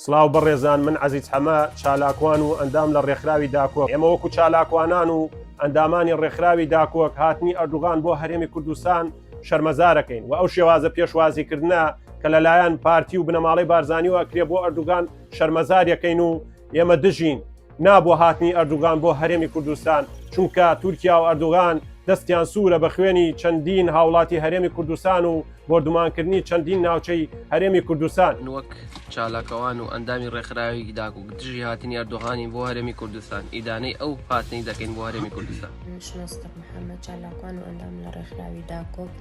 سڵاو بەڕێزان من عەزیز حەمە چالاکوان و ئەندام لە ڕێکخراوی داکۆک ئێمە وەکو چالاکوانان و ئەندامانی ڕێکخراوی داکۆک هاتنی ئەردوغان بۆ هەرێمی کوردستان شەرمەزارەکەین و ئەو شێوازە پێشوازیکردنە کە لەلایەن پارتی و بنەماڵەی بارزانیوە ئەکرێ بۆ ئەردوگان شەرمەزاریەکەین و ئێمە دژین نا بۆ هاتنی ئەردوگان بۆ هەرێمی کوردستان چونکە تورکیا و ئەردوغان دەستیان سوورە بە خوێنی چەندین هاوڵاتی هەرێمی کوردستان و بۆردومانکردنی چەندین ناوچەی هەرێمی کوردستان. من وەک چالاکوان و ئەندامی ڕێکخراوی داکۆک دژی هاتنی ئەردۆغانین بۆ هەرێمی کوردستان، ئیدانەی ئەو هاتنەی دەکەین بۆ هەرێمی کوردستان. من شنۆ سدق محەمەد، چالاکوان و ئەندام لە ڕێکخراوی داکۆک،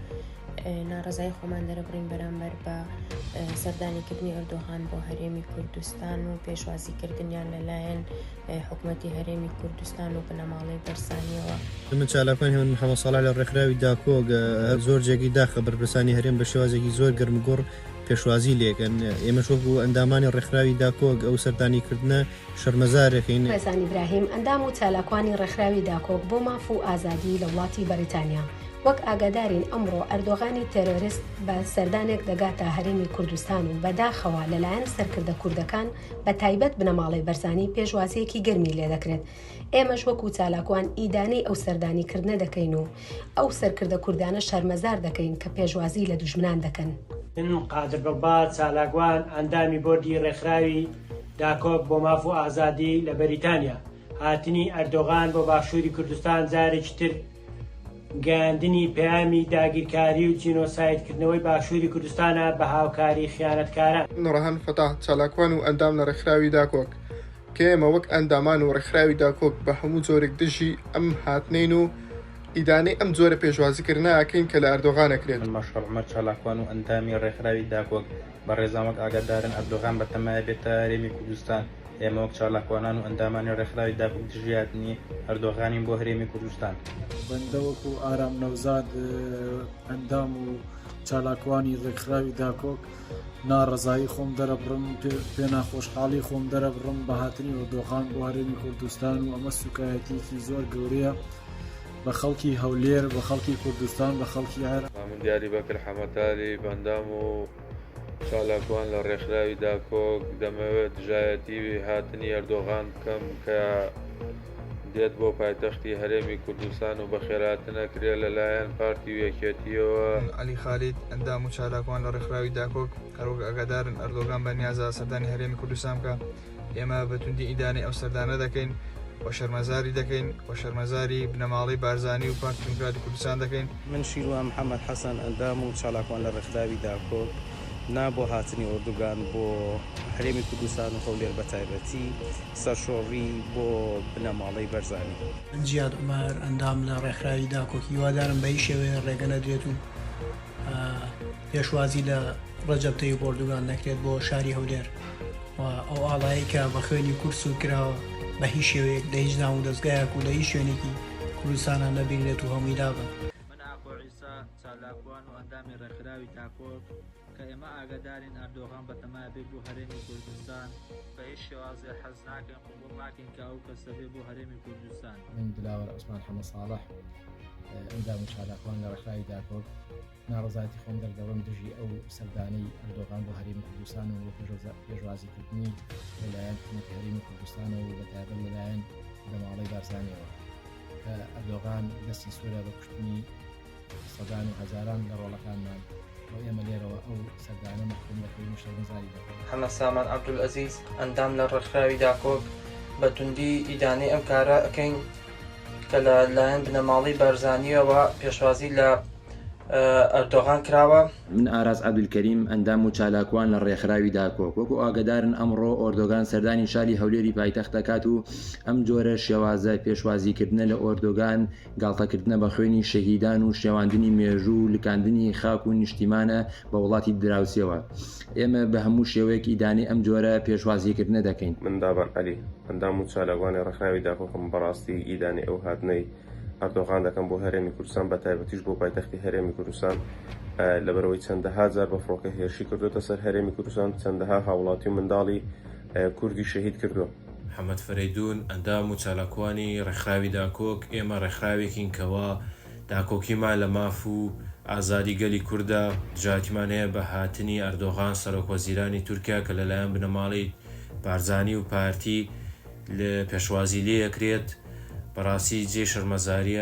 ناڕەزایی خۆمان دەرەبڕین بەرامبەر بە سەردانیکردنی ئەردۆغان بۆ هەرێمی کوردستان و پێشوازیکردنیان لەلایەن حکومەتی هەرێمی کوردستان و بنەماڵەی بەرزانیەوە. من چالاکوان هێمن محەمەد ساڵح لە ڕێکخراوی داکۆک، زۆر جێگەی داخە بەرپرسانی هەرێم بە شێوازێکی زۆر گەرموگوڕ پێشوازی لێکەن، ئێمەش وەکو ئەندامانی ڕێکخراوی داکۆک ئەو سەردانیکردنە شەرمەزارەکەین. ڕێزان ئیبراهیم، ئەندام و چالاکوانی ڕێکخراوی داکۆک بۆ ماف و ئازادی لە وڵاتی بەریتانیا، وەک ئاگادارین ئەمڕۆ ئەردۆغانی تێرۆرست بە سەردانێک دەگاتە هەرێمی کوردستان و بەداخەوە لەلایەن سەرکردە کوردەکان بە تایبەت بنەماڵەی بەرزانی پێشوازییەکی گەرمی لێدەکرێت. ئێمەش وەکو چالاکوان ئیدانەی ئەو سەردانیکردنە دەکەین و ئەو سەرکردە کوردانە شەرمەزار دەکەین کە پێشوازی لە دوژمنان دەکەن. من قادر بڵبا، چالاکوان، ئەندامی بۆردی ڕێکخراوی داکۆک بۆ ماف و ئازادی لە بەریتانیا، هاتنی ئەردۆغان بۆ باشووری کوردستان جارێکی تر گەیاندنی پەیامی داگیرکاری و جینۆسایدکردنەوەی باشووری کوردستانە بە هاوکاری خیانەتکاران. نوڕهان فەتاح، چالاکوان و ئەندام لە ڕێکخراوی داکۆک، کە ئێمە وەک ئەندامان و ڕێکخراوی داکۆک بە هەموو جۆرێک دژی ئەم هاتنەین و ئیدانەی ئەم جۆرە پێشوازیکردنە ئەکەین کە لە ئەردۆغان ئەکرێت. من مەشخەڵ عومەر چالاکوان و ئەندامی ڕێکخراوی داکۆک، بەڕێزان وەک ئاگادارن ئەردۆغان بەتەمایە بێتە هەرێمی کوردستان، ئێمە وەک چالاکوانان و ئەندامانی ڕێکخراوی داکۆک دژی هاتنی ئەردۆغانین بۆ هەرێمی کوردستان. بەندە وەکو ئارام نەوزاد ئەندام و چالاکوانی ڕێکخراوی داکۆک ناڕەزایی خۆم دەرەبڕم پێناخۆشحاڵی خۆم دەرەبڕم بە هاتنی ئۆردۆغان بۆ هەرێمی کوردستان و ئەمە سوکایەتیەکی زۆر گەورەیە بە خەڵکی هەولێر بە خەڵکی کوردستان بە خەڵکی عێراق. من دیاری بەکر حەمەتالیب ئەندام و چالاکوان لە ڕێکخراوی داکۆک، دەمەوێت دژایەتی هاتنی ئەردۆغان بکەم کە دێت بۆ پایتەختی هەرێمی کوردستان و بەخێرهاتن ئەکرێ لەلایەن پارتی و یەکێتییەوە. عەلی خالید، ئەندام و چالاکوان لە ڕێکخراوی داکۆک، هەروەک ئاگادارن ئەردۆگان بە نیازە سەردانی هەرێمی کوردستان بکا، ئێمە بە توندی ئیدانەی ئەو سەردانە دەکەین و شەرمەزاری دەکەین و شەرمەزاری بنەماڵەی بارزانی و پارتی دیموکراتی کوردستان دەکەین. من شیروان محەمەد حەسەن ئەندام و چالاکوان لە ڕێکخراوی داکۆک، نا بۆ هاتنی ئۆردوگان بۆ هەرێمی کوردستان و هەولێر بە تایبەتی، سەرشۆڕی بۆ بنەماڵەی بەرزانی. من جیاد عومەر ئەندام لە ڕێکخراوی داکۆک هیوادارم بە هیچ شێوەیەک ڕێگە نەدرێت و پێشوازی لە ڕەجەب تەیب ئۆردوگان نەکرێت بۆ شاری هەولێر و ئەو ئاڵایەی کە بە خوێنی کورد سوور کراوە بە هیچ شێوەیەک لە هیچ دام و دەزگایەک و لە هیچ شوێنێکی کوردستانا نەبینرێت و هەمووی لابەن. من ئاکۆ عیسا، چالاکوان و ئەندامی ڕێکخراوی داکۆک، کە ئێمە ئاگادارین ئەردۆغان بەتەمایە بێت بۆ هەرێمی کوردستان، بە هیچ شێوازێ حەز ناکەین، قبوڵ ناکەین کە ئەو کەسە بێ بۆ هەرێمی کوردستان. من دلاوەر عوسمان حەمە ساڵح، ئەندام و چالاکوان لە ڕێکخراوی داکۆک، ناڕەزایەتی خۆم دەردەبڕم دژی ئەو سەردانەی ئەردۆغان بۆ هەرێمی کوردستان و پێشوازیکردنی لەلایەن حکوومەتی هەرێمی کوردستانەوە و بەتایبەت لەلایەن بنەماڵەی بارزانیەوە کە ئەردۆغان دەستی سوورە بە کوشتنی سەدان و هەزاران لە ڕۆڵەکانمان و ئێمە لێرەوە ئەو سەردانە مەحکوم دەکەین و شەرمەزاری دەکەین. حەمە سامان عەبدولعەزیز، ئەندام لە ڕێکخراوی داکۆک، بە توندی ئیدانەی ئەم کارە ئەکەین کە لە لایەن بنەماڵەی بارزانییەوە پێشوازی لە ئەردۆغان کراوە. من ئاراس عەبدولکەریم، ئەندام و چالاکوان لە ڕێکخراوی داکۆک، وەکو ئاگەدارن ئەمڕۆ ئۆردۆگان سەردانی شاری هەولێری پایتەخت دەکات و ئەم جۆرە شێوازە پێشوازیکردنە لە ئۆردۆگان گاڵتەکردنە بە خوێنی شەهیدان و شێواندنی مێژوو و لکاندنی خاک و نیشتیمانە بە وڵاتی دراوسێوە. ئێمە بە هەموو شێوەیەک ئیدانەی ئەم جۆرە پێشوازیکردنە دەکەین. من دابان عەلی، ئەندام و چالاکوانی ڕێکخراوی داکۆکم، بەڕاستی ئیدانەی ئەو هاتنەی ئەردۆغان دەکەم بۆ هەرێمی کوردستان بە تایبەتیش بۆ پایتەختی هەرێمی کوردستان، لەبەرئەوەی چەندەها جار بە فڕۆکە هێرشی کردۆتە سەر هەرێمی کوردستان، چەندەها هاوڵاتی و منداڵی کوردی شەهید کردووە. محەمەد فەرەیدوون، ئەندام و چالاکوانی ڕێکخراوی داکۆک، ئێمە ڕێکخراوێکین کەوا داکۆکیمان لە ماف و ئازادی گەلی کوردە، دژایەتیمان هەیە بە هاتنی ئەردۆغان سەرۆک وەزیرانی تورکیا کە لەلایەن بنەماڵەی. بارزانی و پارتی پێشوازی لێ ئەکرێت بەڕاستی جێی شەرمەزاریە.